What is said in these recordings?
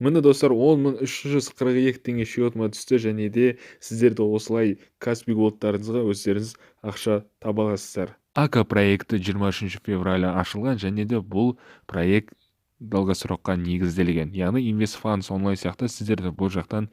Міне, достар, 10 342 теңге счетыма түсті. Және де сіздер де осылай Каспи Голдтарыңызға өздеріңіз ақша таба аласыздар. Ака проекті 23 февраля ашылған және де бұл проект долгосрокқа негізделген, яғни Инвест онлайн сияқты сіздер де бұл жақтан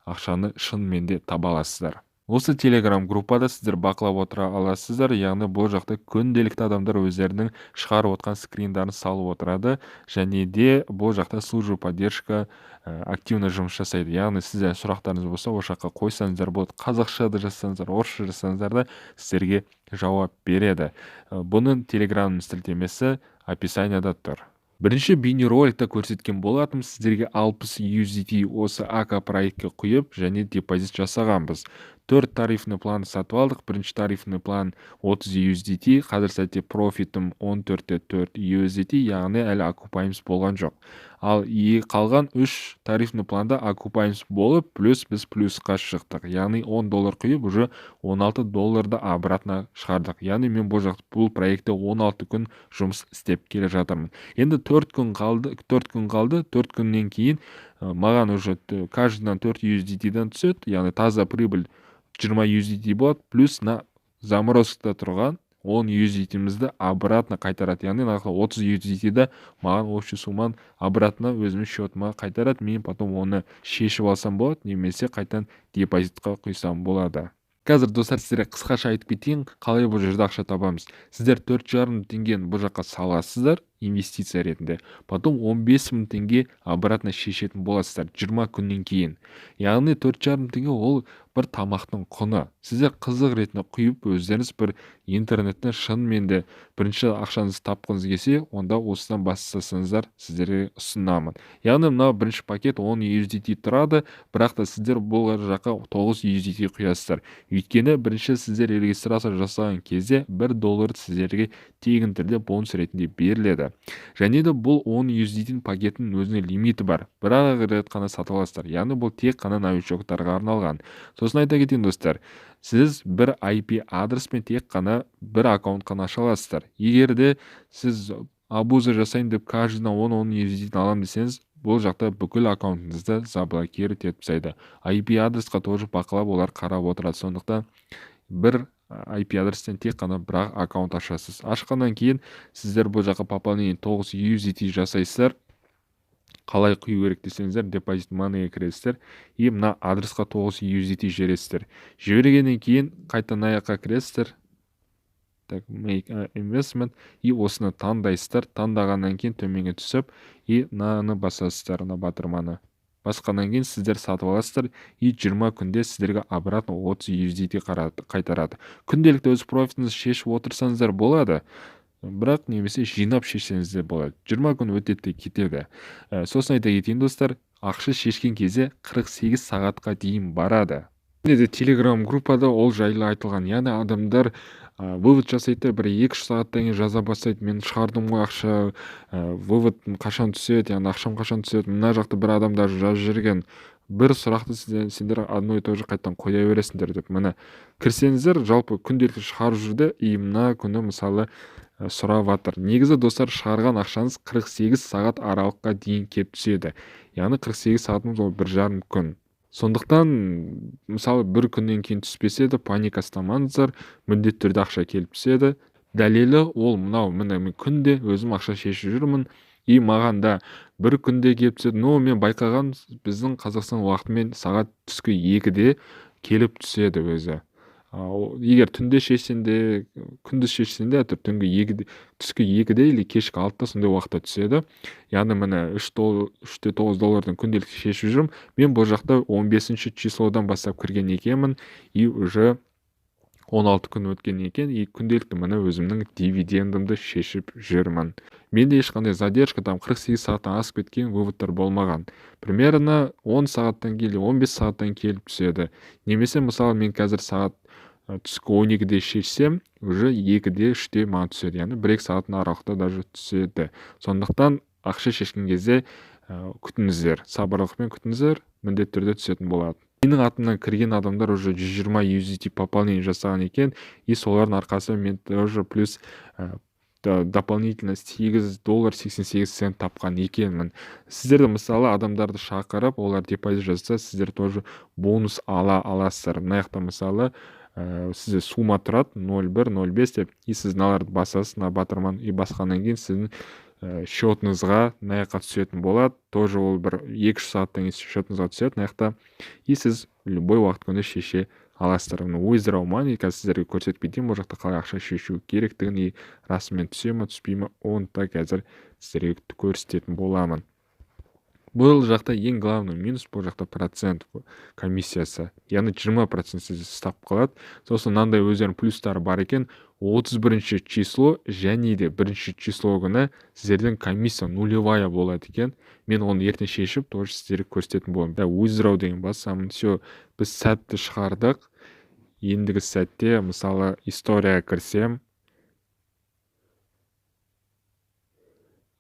ақшаны шынымен де таба аласыздар. Осы телеграм группада сіздер бақылап отыра аласыздар, яғни бұл жақта күнделікті адамдар өздерінің шығарып отқан скриндарын салып отырады. Және де бұл жақта служба поддержка активно жұмыс жасайды, яғни сіздер сұрақтарыңыз болса, ол жаққа қойсаңыздар болады. Қазақша да жазсаңыздар, орысша жазсаңыздар да, сіздерге жауап береді. Бұның телеграм сілтемесі описанияда тұр. Бірінші бейнероликта көрсеткен болатынмын сіздерге, 60 USDT осы АК проектке құйып және депозит жасағанбыз. Төрт тарифный план сатып алдық. Бірінші тарифный план 30 USDT. Қазір сәтте профитім 14,4 USDT, яғни әлі окупаемость болған жоқ. Ал и қалған үш тарифный планда окупаемость болып, плюс, біз плюсқа шықтық, яғни 10 доллар құйып, уже 16 долларды обратно шығардық. Яғни мен бұл жақ, бұл проектте 16 күн жұмыс істеп келе жатырмын. Енді 4 күн қалды, 4 күн қалды. 4 күннен кейін маған уже каждыйдан 4 USDT-дан түседі, яғни таза прибыль 20 USDT болады. Плюс мына заморозкада тұрған 10 USDT-мізді обратно қайтарады, яғни нақты 30 USDT-ді маған общий сумманы обратно өзімнің счетыма қайтарады. Мен потом оны шешіп алсам болады немесе қайтадан депозитқа құйсам болады. Қазір, достар, сіздерге қысқаша айтып кетейін, қалай бұл жерде ақша табамыз. Сіздер 4,5 теңгені бұл жаққа саласыздар инвестиция ретінде, потом 15 мың теңге обратно шешетін боласыздар 20 күннен кейін. Яғни 4,5 теңге ол бір тамақтың құны. Сіздер қызық ретінде құйып, өздеріңіз бір интернеттен шынымен де бірінші ақшаңызды тапқыңыз келсе, онда осыдан бастасаңыздар, сіздерге ұсынамын. Яғни мынау бірінші пакет 10 USDT тұрады, бірақ та сіздер бұл жаққа 9 USDT құясыздар, өйткені бірінші сіздер регистрация жасаған кезде 1 доллар сіздерге тегін түрде бонус ретінде беріледі. Және де бұл 10 USDT пакетінің өзінің лимиті бар, бір ақ рет қана сатып аласыздар, яғни бұл тек қана новичоктарға арналған. Сосын айта кетейін, достар, сіз бір IP адреспен тек қана бір аккаунт қана аша аласыздар. Егер де сіз абуза жасайын деп, каждыйдан 10-10 USDT аламын десеңіз, бұл жақта бүкіл аккаунтыңызды заблокировать етіп тастайды. IP адресқа тоже бақылап, олар қарап отырады. Сондықтан бір IP адрестен тек қана бір ақ аккаунт ашасыз. Ашқаннан кейін сіздер бұл жаққа пополнение 9 USDT жасайсыздар. Қалай құю керек десеңіздер, депозит money кіресіздер и мына адресқа 9 USDT жібересіздер. Жібергеннен кейін қайтадан мына жаққа кіресіздер, так, make investment, и осыны таңдайсыздар. Таңдағаннан кейін төменге түсіп и мынаны басасыздар. Мына батырманы басқаннан кейін сіздер сатып аласыздар и 20 күнде сіздерге обратно 30 USDT қайтарады. Күнделікті өз профитіңізді шешіп отырсаңыздар болады, бірақ немесе жинап шешсеңіз де болады. 20 күн өтеді де кетеді. Сосын айта кетейін, достар, ақша шешкен кезде 48 сағатқа дейін барады. Және де телеграм группада ол жайлы айтылған. Яғни адамдар вывод жасайды да, бір 2-3 сағаттан кейін жаза бастайды: «Мен шығардым ғой ақша, вывод қашан түседі, яғни ақшам қашан түседі?» Мына жақта бір адам даже жазып жіберген: «Бір сұрақты сендер одно и то же қайтадан қоя бересіңдер», — деп. Міне, кірсеңіздер, жалпы күнделікті шығарып жүрді и мына күні, мысалы, сұрап жатыр. Негізі, достар, шығарған ақшаңыз 48 сағат аралыққа дейін келіп түседі, яғни 48 сағатымыз ол 1,5 күн. Сондықтан, мысалы, бір күннен кейін түспесе де, паника ұстамаңыздар, міндетті түрде ақша келіп түседі. Дәлелі ол мынау: міне, мен күнде өзім ақша шешіп жүрмін и маған да бір күнде келіп түседі. Но мен байқаған, біздің Қазақстан уақытымен сағат түскі 2-де келіп түседі өзі. Егер түнде шешсең де, күндіз шешсең де, әйтеуір түнгі 2-де, түскі 2-де или кешкі 6-да, сондай уақытта түседі. Яғни, міне, 3,9 доллардан күнделікті шешіп жүрмін. Мен бұл жақта 15 числодан бастап кірген екенмін и уже 16 күн өткен екен, и күнделікті, міне, өзімнің дивидендімді шешіп жүрмін. Менде ешқандай задержка, там 48 сағаттан асып кеткен выводтар болмаған. Примерно 10 сағаттан кейін, 15 сағаттан келіп түседі. Немесе, мысалы, мен қазір сағат түскі 12-де шешсем, уже 2-де, 3-те маған түседі, яғни 1-2 сағаттың аралықта даже түседі. Сондықтан ақша шешкен кезде күтіңіздер, сабырлықпен күтіңіздер, міндетті түрде түсетін болады. Менің атымнан кірген адамдар уже 120 USDT пополнение жасаған екен и солардың арқасында мен тоже плюс Дополнительно 8 доллар 88 цент тапқан екенмін. Сіздерді, мысалы, адамдарды шақырып, олар депозит жасаса, сіздер тоже бонус ала аласыздар. Мына жақта, мысалы, сізде сумма тұрады 0,1 05 деп, и сіз мыналарды басасыз, мына батырманы, и басқаннан кейін сіздің счетыңызға мына жаққа түсетін болады. Тоже ол бір 2-3 сағаттан кейін счетыңызға түседі мына жақта, и сіз любой уақыт күні шеше аласыздар. Мына withdraw money, қазір сіздерге көрсетіп кетейін, бұл жақта қалай ақша шешу керектігін и расымен түсе ма, түспей ма, оны да қазір сіздерге көрсететін боламын. Бұл жақта ең главный минус, бұл жақта процент комиссиясы, яғни 20% сізді ұстап қалады. Сосын мынандай өздерінің плюстары бар екен: 31 число және де бірінші число күні сіздерден комиссия нулевая болады екен. Мен оны ертең шешіп, тоже сіздерге көрсететін боламын. Да, withdraw деген басамын. Все, біз сәтті шығардық. Ендігі сәтте, мысалы, историяға кірсем,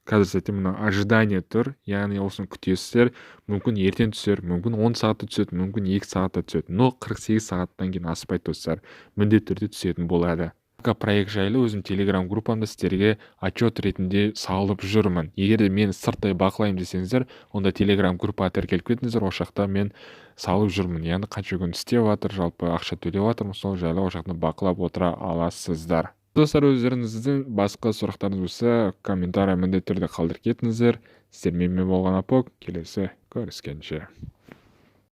қазір сәтте мына ожидание тұр, яғни осыны күтесіздер. Мүмкін, ертең түсер, мүмкін, 10 сағатта түседі, мүмкін, 2 сағатта түседі, но 48 сағаттан кейін аспайды, достар, міндетті түрде түсетін болады. Проект жайлы өзім телеграм группамда сіздерге отчет ретінде салып жүрмін. Егер де мені сырттай бақылаймын десеңіздер, онда телеграм группаға тіркеліп кетіңіздер. Ол жақта мен салып жүрмін, яғни қанша күн істеп жатыр, жалпы ақша төлеп жатырмын, сол жайлы ол жақтан бақылап отыра аласыздар. Достар, өздеріңіздің басқа сұрақтарыңыз болса, комментарий міндетті түрде қалдырып кетіңіздер. Сіздермен мен болған Апок. Келесі көріскенше.